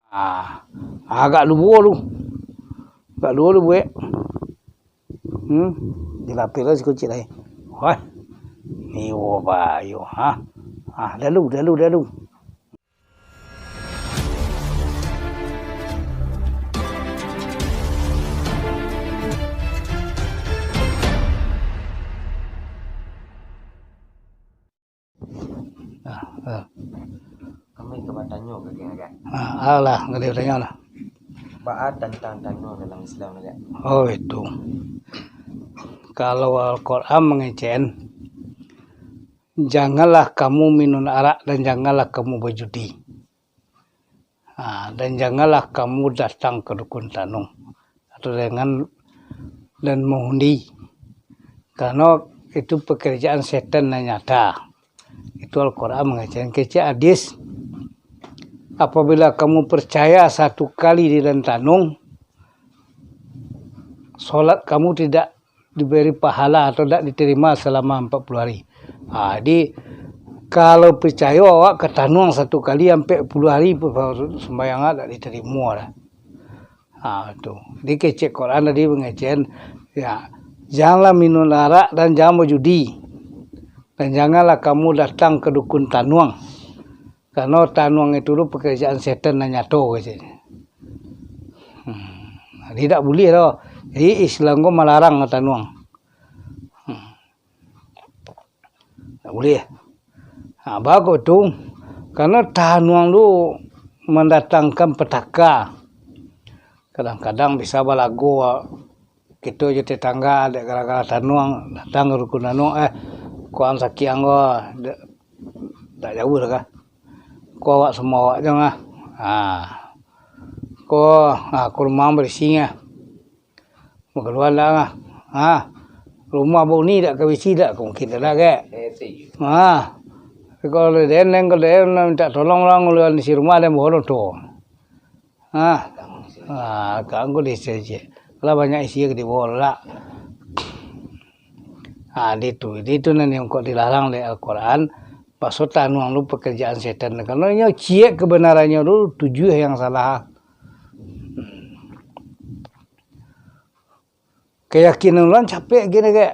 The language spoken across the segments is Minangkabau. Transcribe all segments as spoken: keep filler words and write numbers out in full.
Ah, agak luo tu. Agak luo tu buek. Hmm, dilapeh lah sikucik lai. Wah, ni wo bayo, ha. Ah, lalu, lalu, lalu. Ah, ah. Kami ka batanyo ka Kang Agak. Ah, alah, boleh tanyo lah. Baa tantang tanuang dalam Islam, Agak? Oh, itu. Kalau Al-Quran mangecek, "Janganlah kamu minum arak dan janganlah kamu bajudi." Ha, "Dan janganlah kamu datang ke dukun tanung atau dengan, dan mengundi, karena itu pekerjaan setan nan nyata." Itu Al-Quran mangecek. Kecek hadis, "Apabila kamu percaya satu kali di dalam tanung, solat kamu tidak diberi pahala atau tidak diterima selama empat puluh hari." Ha, jadi, kalau picayo awak ka tanuang satu kali, ampek puluah hari pun sumbayang awak dak diterimo dah. Ha, tu. Jadi kecek Quran tadi mangecek, ya, "Janganlah minum arak dan jangan bajudi. Dan janganlah kamu datang ke dukun tanuang. Karena tanuang itu tu pekerjaan setan nan nyato," keceknyo. Hmm. Jadi dak buliah doh. Jadi Islam ko malarang tanuang. Hmm. Dak buliah. Ha, bagus tu. Karena tanuang tu mandatangkan petaka. Kadang-kadang bisa balago kito jo tetangga, dek gara-gara tanuang, datang ka dukun tanuang, "Eh, ko ang sakik ang ko, dak, dak jauah doh kah? Ko awak samo awak jo lah. Ha. Ko, ha, ko rumah ang barisi lah. Bakaluan dak lah. Ha. Rumah bauni dak ka barisi dak?" Mungkin dak, Gek. Ha. Tapi kalau den, den, kalau den mintak tolong lah, nguluan isi rumah, den bohong tu. Ha. Ha, kanggo di isi. Lah banyak isi ka dibawa lah. Ha, di tu, di tu nan kok dilarang dek Al-Quran. Baso tanuang tu pekerjaan setan. Karena inyo ciek kebenarannyo tu, tujuah yang salah. Keyakinan urang capek gini, Gek.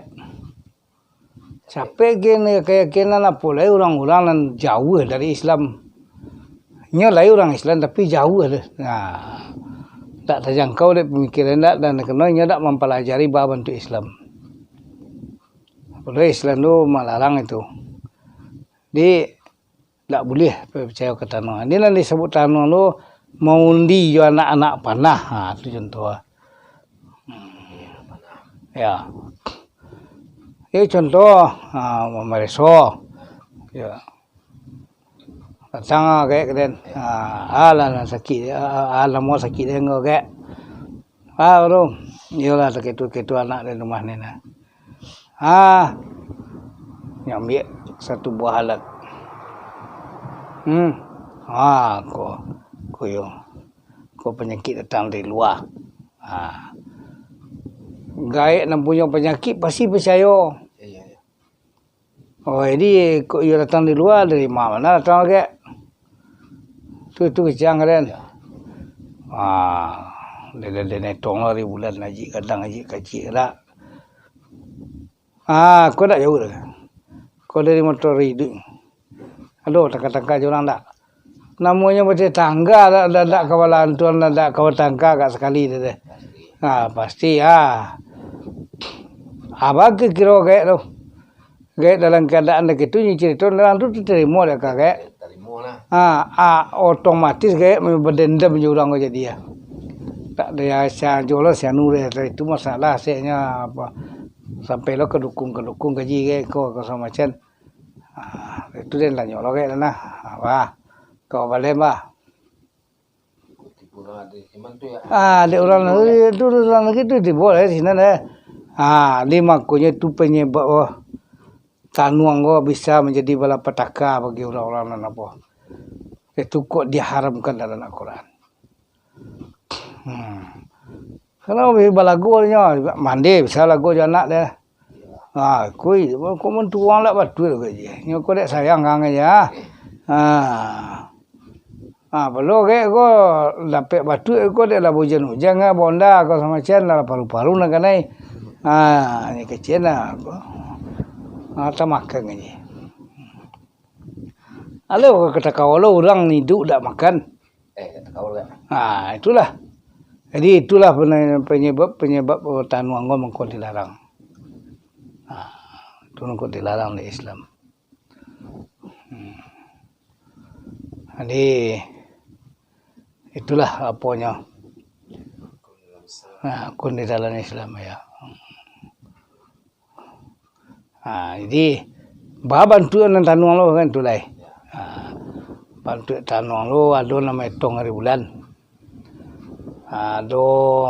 Capek gini keyakinan, apo lai urang-urang nan jauah dari Islam. Inyo lai urang Islam, tapi jauah deh. Nah, dak tajangkau dek pamikiran dak, dan karena inyo dak mampalajari baa bantuak Islam. Padahal Islam tu malarang itu. Di dak buliah picayo ka tanuang. Inilah disebut tanuang tu maundi jo anak-anak panah. Ha, tu contoh. Hmm. Ya. Iyo contoh, ha, mamareso. Ya. Datang ah, Gek, ka den. Ha, alah, alah sakik, ah, alah mau sakik den ko, Gek. Ah, tu. Iyolah, sakitu-kitu anak den rumah ni nah. Ah, nyo ambiak satu buah alat. Hmm. Ah, ko, ko iyo. Ko panyakik datang dari lua. Ah. Gaek nan punyo panyakik pasti picayo. Iyo, iyo. Oh, jadi kok iyo datang dari lua, dari ma bana datang, Gek? Tu, tu kecek ang, den. Iyo. Ah, den, den, den etong lah dari bulan, ajik gadang, ajik kacik lah. Ah, ko dak jauah doh. Ko dari motor iduik. Aduh, tangka-tangka jo urang dak. Namonyo batetangga, dak, dak, dak ka balantuan, dak, dak ka batangka agak sakali tu deh. Ah, pasti, ah. Abah kiro Gek tu. Gek dalam keadaan dak itu, nyo carito urang tu tarimo dek ka Gek. Tarimo lah. Ha, a, otomatis Gek badendam jo urang ko jadi, ya. Tak ado ya, sia jo lah, sia nureh tadi tu masalah, akhirnyo apo, sampai lo ka dukun, ka dukun kaji Gek ko, ko samacam. Ha, itu den tanyo lo Gek lah nah. Apa? Kau baleh, bah? Ah, dek urang negeri tu, urang negeri tu tibo lah sinan, eh. Ah, di makonyo tu panyebab, oh, tanuang ko bisa manjadi malapetaka bagi urang-urang nan apo. Itu kok diharamkan dalam Al-Quran. Hmm. Kalau balago nyo, mande bisa lago jo anak deh. Ha, kui, ko mantuang lah batua ko je. Nyo ko dek sayang kang aja. Ha. Ha, pado kek ko, dapek batuak ko dek lah ujan-ujan ka bonda ko samacam lah paru-paru nan kanai. Ha, ni kecil lah ko. Ha, tamakan aja. Alah, kata kau lo urang ni iduik dak makan. Eh, kata kau kan. Ha, itulah. Jadi itulah pene-, penyebab-penyebab, eh, tanuang ko mangko dilarang. Ha, itu mangko dilarang di Islam. Hmm. Jadi, itulah aponyo. Nah, kun di dalam Islam ya. Nah, jadi, ba bantuak nan tanuang lo kan tu lai. Nah, bantuak tanuang lo ado namo etong ari bulan. Ado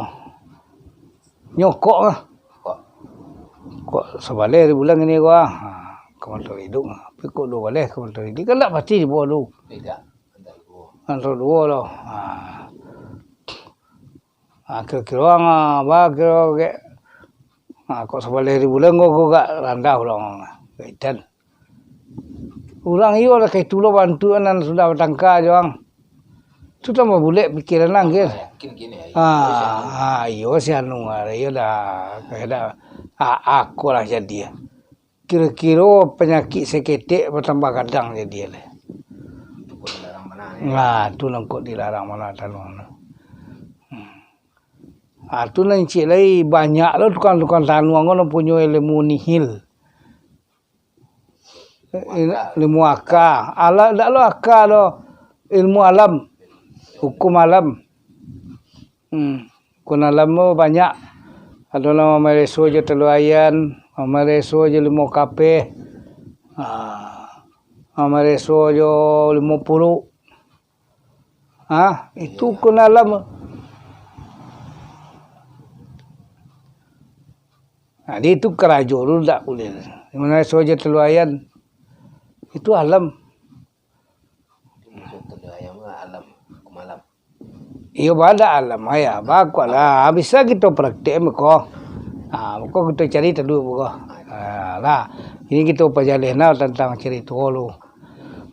nyokok lah. Kok sabaleh ari bulan kini ko ah. Ha, ka motor iduik. Tapi kok duo baleh ka motor iduik. Kan dak pasti dibawa tu. Tidak. Antar duo. Antar duo lo. Ha. Ha, kiro-kiro ang, ah, ba kiro kek. Ha, kok sabaleh ari bulan ko, ko gak randah urang. Gak itan. Urang iyo lah ka itu lo bantuak nan sudah batangka jo ang. Tu tambah bulek pikiran ang, kan? Yakin kini, ya. Ah, ah, iyo si anu, ah, iyo dah, kayak dah, ah, aku lah jadi. Kiro-kiro panyakik saketek batambah gadang jadi lah. Nah, tu nangkok dilarang mano tanuang tu. Hmm. Ah, tu nan cik lai banyak lo tukang-tukang tanuang ko nan punyo ilmu nihil. Il-, ilmu aka. Alam, dak lo aka lo. Ilmu alam. Hukum alam. Hmm. Hukum alam tu banyak. Ado nan mamareso jo talua aia, mamareso jo limo kapeh. Ah, mamareso jo limo puruik. Ah, itu hukum alam. Nah, di itu karajo tu dak buliah. Mamareso jo talua aia. Itu alam. Maksud tu dah yang alam, hukum alam. Iyo, ba dak alam, ya, bakualah. Bisa kito praktek mako. Ha, mako kito cari taduik mako. Ha, lah. Ini kito pajaleh nah tantang carito lu.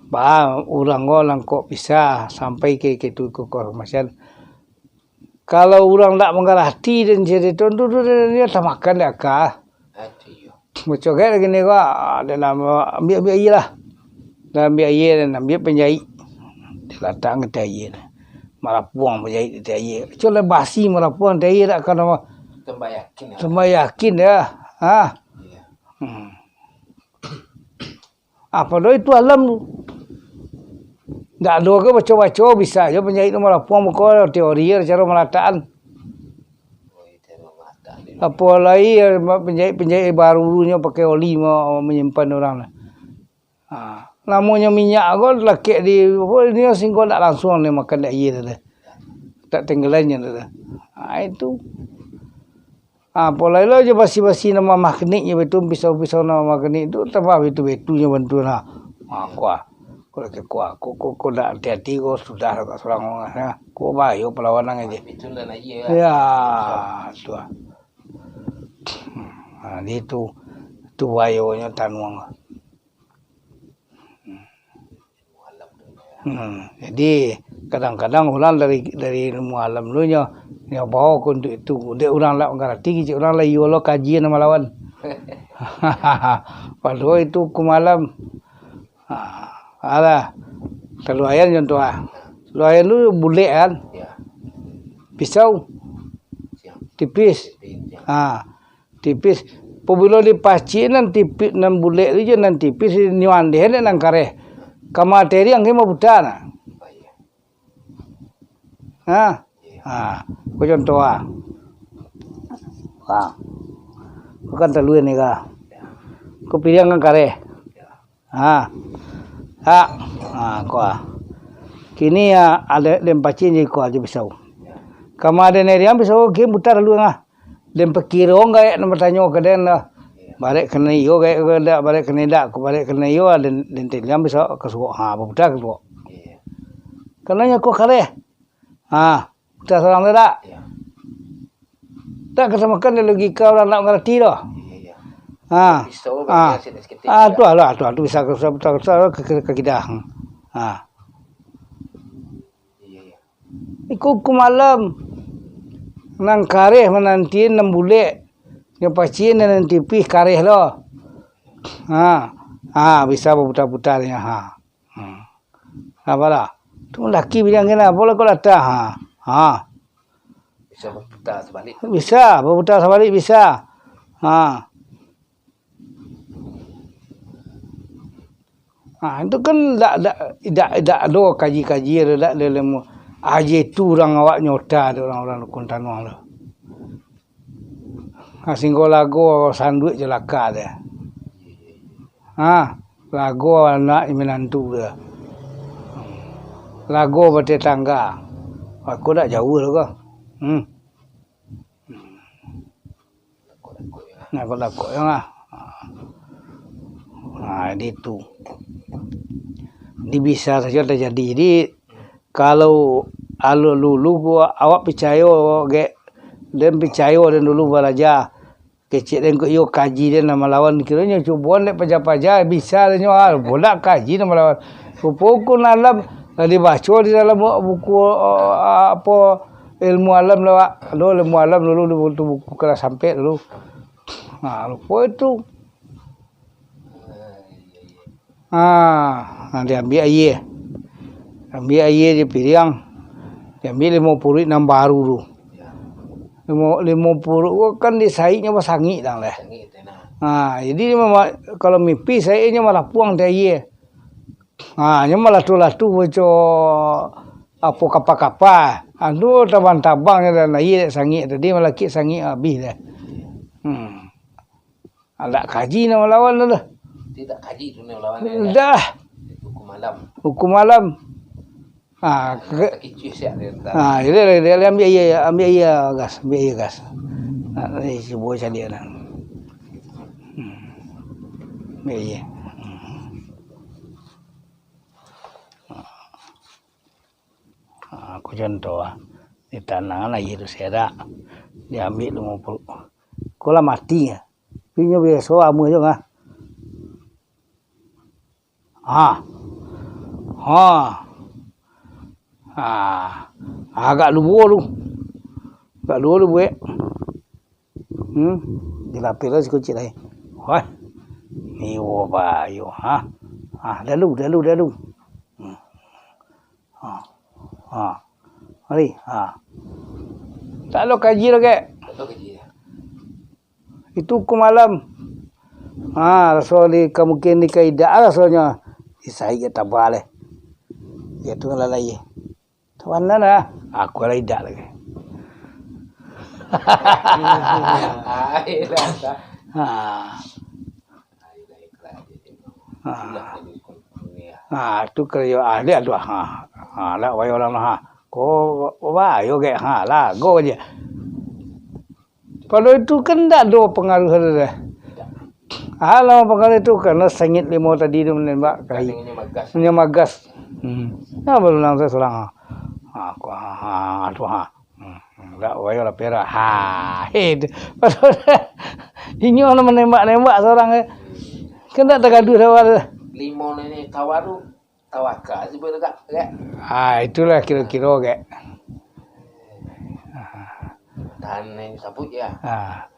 Ba, urang ko nangkok bisa sampai ka itu ko, ko, masian. Kalau urang dak mangarati den carito tu, tu, tu, dia tamakan dek aka. Ati yo. Bacogek lagi ni ko, ah, den ambiak, ambiak aia lah. Den ambiak aia, den ambiak panjaik. Dilatakkan ka ateh aia. Marapuang panjaik di ateh aia. Kecuali basi marapuang ateh aia dak kan apa. Tambah yakin yo. Tambah yakin yo. Ha? Iyo. Hmm. Ah, padahal itu alam tu. Ndak ado ka baco-baco, bisa jo panjaik tu marapuang muko teori caro malatakan. Apo lai panjaik-panjaik baru nyo pakai oli ma-, manyimpan urang tu. Ha, namonyo minyak ko lakek di, apo, ni singgo ndak langsuang ni makan dek aia tu. Tak tenggelan nyo tu. Ha, itu. Ah, apo lai lo jo basi-basi nan mamagnik nyo baitu, pisau-pisau nan mamagnik tu, tambah baitu-baitu nyo bantuak nah. Ah, kuah. Ko lagi kuah. Ko, ko, ko dak ati-ati ko sudah lah surang urang, ha. Ko bahayo palawanan aja. Itu nan aia lah. Ya, tu lah. Ah, di tu, tu bahayonyo tanuang. Hmm, jadi, kadang-kadang urang dari, dari ilmu alam tu nyo, nyo bao ka untuak itu. Dek urang lah mangarati, kecek urang lah iyo lo kaji nan malawan. Padahal itu hukum alam. Ha, alah. Talua aia contoh ah. Talua aia tu bulek kan? Ya. Pisau. Siap. Tipis. Tipis, ya. Ha. Tipis. Pabilo dipacik nan tipis, nan bulek tu jo nan tipis, nyo andeh dek nan kareh. Ka materi angke maputa nah. Ha? Ha. Ko contoh ah. Ha. Ko kan talua ni ka. Ko piriang kan kareh. Ha. Ha. Ha, ko ah. Kini ah, ado den pacik jo iko ajo pisau. Ka materi ang pisau ko kini puta talua ah. Den pakiro gaek nan batanyo ka den lah. Barek kanai iyo gaek ko dak, barek kanai dak, ko barek kanai iyo, den, den tiliang bisa ka suok. Ha, baputa ka suok. Iyo. Kanai nyo ko kareh. Ha, puta surang tu dak? Iyo. Dak kasamakan dek logika urang dak mangarati doh. Iyo, iyo. Ha. Pisau ha. Barek saketek ha, dak? Tu lah, tu lah, tu bisa ka suok, puta ka suok, ka, ka, ka kida. Ha. Iko hukum alam. Nan kareh manantian nan bulek. Nyo pacin nan tipih kareh lo. Ha. Ha, bisa baputa-puta nyo. Ha. Hmm. Apo lah? Tu laki bilang kena, apo lah kau datang? Ha. Ha. Bisa baputa sabalik. Bisa, baputa sabalik bisa. Ha. Ha, itu kan dak, dak, dak, dak ado kaji-kaji, dak ado ilmu. Aje tu urang awak nyota tu, urang-urang Rukun Tanuang tu. Ha, singgo lago sanduik je laka dia. Ha, lago anak minantu dia. Lago batetangga. Aku dak jauh lah ko. Hmm. Nah, kok takut ya lah. Nah, jadi tu. Jadi bisa saja terjadi. Jadi, kalau alu-, dulu gua, awak picayo, gek, den picayo den dulu balaja. Kecek den kok iyo kaji den nan malawan, kironyo cuboan dek paja-paja, bisa den nyo, ah, bodak kaji nan malawan. Rupo hukum alam, lah dibaco di dalam buku, eh, apo, ilmu alam lah, Wak. Ado ilmu alam dulu, di buku, buku kelas sampek dulu. Nah, rupo itu. Ah, nah, diambiak aia. Ambiak aia di piriang. Diambiak limo puruik nan baru tu. Limo, limo puruik tu kan disaiknyo basangik dang leh. Sangik tu, nah. Ah, jadi mama-, kalau mipih saiknyo malapuang ti aia. Ah, nyo malatuh-latuh baco apo kapa-kapa. Anu tabang-tabang nyo dan aia dek sangik tadi, malakik sangik abih deh. Hmm. Ndak kaji nak malawan tu lah. Tidak kaji tu nak malawan, ya. Dah. Hukum alam. Hukum alam. Ha, ke-, Takicuih siap dia, ntar. Ha, dia, dia, dia ambiak aia, ambiak aia gas, ambiak aia gas. Ha, ni cubo caliak dah. Hmm. Ambiak aia. Hmm. Ha, aku contoh lah. Ditanang lah aia tu serak. Diambiak limo puluh. Ko lah mati lah. Inyo biaso amuah jo ngah. Ha. Ha. Ha. Agak luo tu. Agak luo tu buek. Hmm. Dilapeh lah sikocik lai. Wah. Ni wo bayo. Ha. Ha, lalu, lalu, lalu. Hmm. Ha. Ha. Mari. Ha. Tak lo kaji lo, kek. Tak lo kaji. Itu hukum alam. Ha, raso di, ka mungkin di kaidah rasonyo. Isai ka taba leh. Iyo tu lah lai. Tawanan lah. Aku lah idak lagi. Ai, dah, dah. Ha. Ha. Ha, tu karajo ahli aduh, ha. Ha, lah wayo urang lah, ha. Ko wayo gek, ha, lago je. Kalau itu kan ndak ado pangaruh ado deh. Ah, lawan pangaruh itu karena sangit limo tadi tu menembak kai. Inyo magas. Inyo magas. Hmm. Ya, baru nang tu surang. Ha, ko, ha, ha, tu, ha. Hmm, hmm, dak wayo lah perak. Ha, he, tu. Inyo lah menembak-nembak surang, eh. Kan dak tagaduah dah awal. Limo ni, ni, tawar tu. Tawakal sih boleh tak, kek? Ah, itulah kiro-kiro, kek. Tahan ni sabut ya. Ah.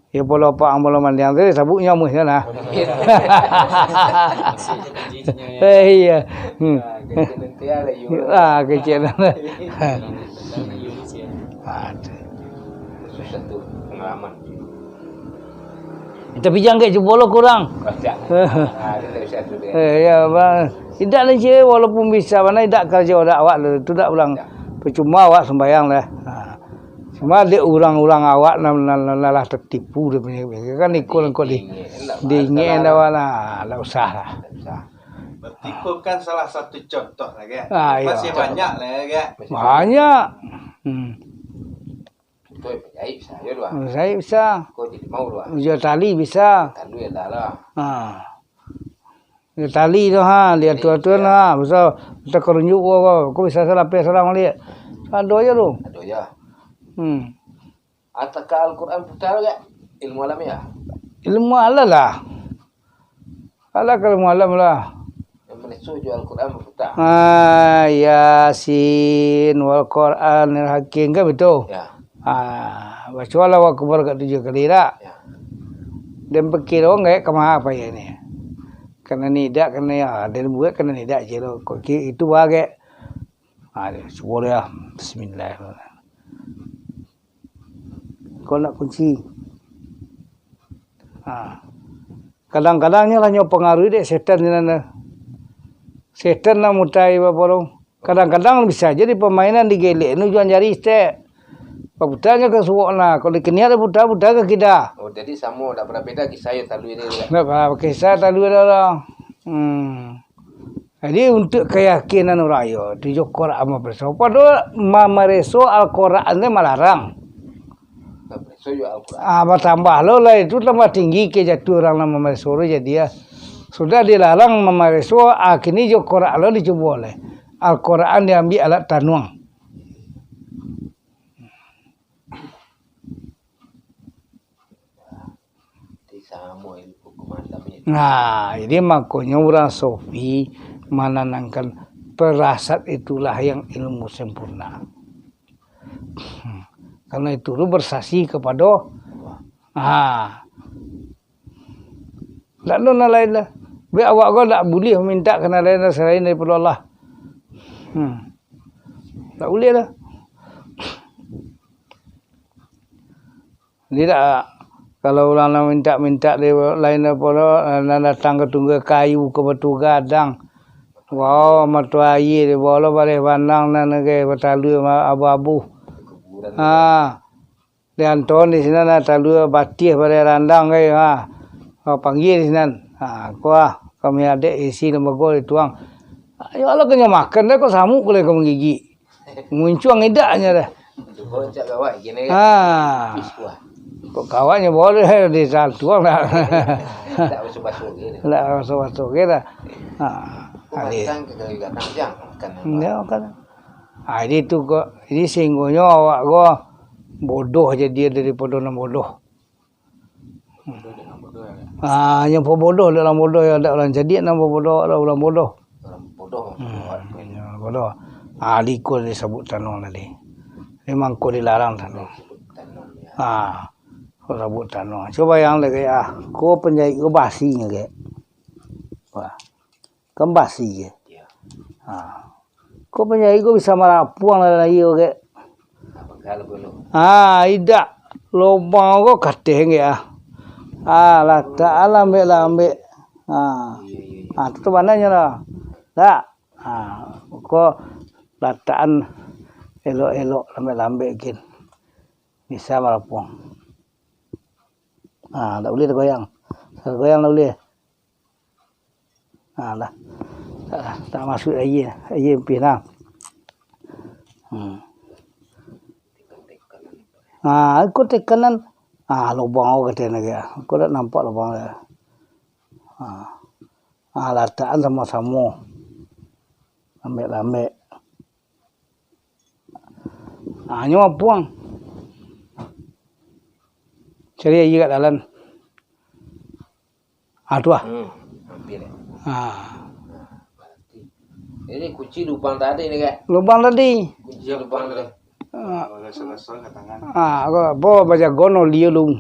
Ya, polo apa ang polo mandiang tu, sabut nyamuh sana. Eh, iya. Hmm. Ah, kecil nanti ada, yuk. Ah, kecil. Aduh. Susah tu pengalaman. Tapi jangan kayak cubo lo kurang. Kocak. Ah, dia tak bisa tu dia. Eh, ya, bang. Tidak lah, Cik, walaupun bisa, mana tidak kerja awak, awak tu, tu tak pulang. Ya. Percuma awak sembayang lah. Ha. Cuma dek urang-urang awak nan, nan, nan lah tertipu dia punya. Kan ikut engkau di, diingin awak lah. Tak usah lah. Tak usah. Berarti ko kan salah satu contoh lah, kan? Ah, iya. Masih banyak lah, kan? Banyak. Hmm. Ko pajahit bisa jo tu, ah. Pajahit bisa. Ko jadi mau tu, ah. Uja tali bisa. Tandu yang dah lah. Ha. Uja tali tu, ha, dia tu, tu, ha, bisa, bisa kerunjuk ko, ko, ko bisa salapeh salang balik. Ado aja tu. Ado aja. Hmm. Ataka Al-Quran putar gak? Ilmu alam ya? Ilmu alam lah. Alah, kalau malam lah. Yang Esok jo Al-Quran baputa. Ah, Yasin, wal Quranil Hakim, kan betul? Ya. Ah, baco Allahu Akbar agak tujuah kali, tak? Ya. Dan pikir orang gaek ka maha apa ya ni? Karena nidak, karena ya, dan buat karena nidak je lo. Kok ki-, itu bagai. Ah, cubo dia. Bismillah. Kau nak kunci. Ha. Kadang-kadang nyo lah nyo pangaruhi dek setan sinan tu. Setan lah mutai bapo tu. Kadang-kadang bisa jadi pamainan digelek nu juan jari stek. Paputa nyo ka suok nah. Kalau dikeniak diputa, puta ka kida. Oh, jadi samo, tak pernah beda kisah yang talui ni, ya? Ndak pernah kisah talui dah lah. Hmm. Jadi, untuak kayakinan urang yo, tu jo Quran mamareso. Pado mamareso Al-Quran tu malarang. Mamareso jo Al-Quran. Ah, batambah lo lah itu, tambah tinggi kejatuah urang nan mamareso tu jadi ya. Sudah dilarang mamareso, ah, kini jo Quran lo dicubo lai. Al-Quran diambiak alat tanuang. Nah, jadi makonyo urang sofi mananangkan, perasat itulah yang ilmu sempurna. Hmm. Karena itu tu bersaksi kepada, ha. Ndak ado nan lain lah. Biar awak ko ndak buliah minta ka nan lain selain daripada Allah. Hmm. Ndak buliah lah. Jadi dak, kalau urang nan mintak-mintak di lain apo lo, nan datang ka tunggua kayu, ka batu gadang, bao mato aia, bao lo bareh bandang nan ge batalua ma-, abu-abu. Ha, dianton di sinan, ha, talua batiah bareh randang ge, ha. Ha, panggia di sinan. Ha, ko ah, kami adek isi lembago dituang. Yo Allah kanyo makan dah, ko samuk ko lai ka manggigik. Muncuang idaknyo dah. Cubo cak kawak gini kan. Ha. Pis kuah. Kok kawaknyo boleh disantuang dah. Tak basuh-basuh gini. Tak basuh-basuh gini dah. Ha. Kok batang ke kayu gadang, jang, makan apa? Ndak makan. Ha, jadi tu kok, jadi sehinggonyo awak ko bodoh jadi daripada nan bodoh. Ah, nyo pabodoh dek urang bodoh, yo, dak urang cadiak nan pabodoh, dak urang bodoh. Urang bodoh. Hmm, yo, urang bodoh. Ah, iko disabuik tanuang tadi. Memang ko dilarang tanuang. Ah, ko sabuik tanuang. Cubo bayang dek, ah, ko panjaik ko basi nyo, kek. Wah. Kan basi je. Iyo. Ha. Ko panjaik ko bisa marapuang lah aia ko, kek. Nah, bangka lah ko lo. Ha, idak. Lobang ko kateh, kek, ah. Ha, latak lah lambek-lambek. Ha. Iyo, iyo, iyo. Ha, tu, tu bananyo lah. Tak. Ha, ko latakan elok-elok, lambek-lambek gin. Bisa marapuang. Ha, tak buliah tagoyang. Tagoyang tak buliah. Ha, lah. Tak, tak masuak aia, aia ampia nah. Hmm. Ha, iko tekanan. Ha, lubang awak kato lagi. Aku dak nampak lubang dia. Ha. Ha, latakan samo-samo. Lambek-lambek. Ha, nyo apuang. Cari aia kat dalam. Ah, tu ah. Hmm, hampir, eh. Ah. Jadi kunci lubang tadi ni, kan? Lubang tadi. Kunci lubang tadi. Ah. Kalau selesai ke tangan. Ah, apa, apa bajago no dia lu.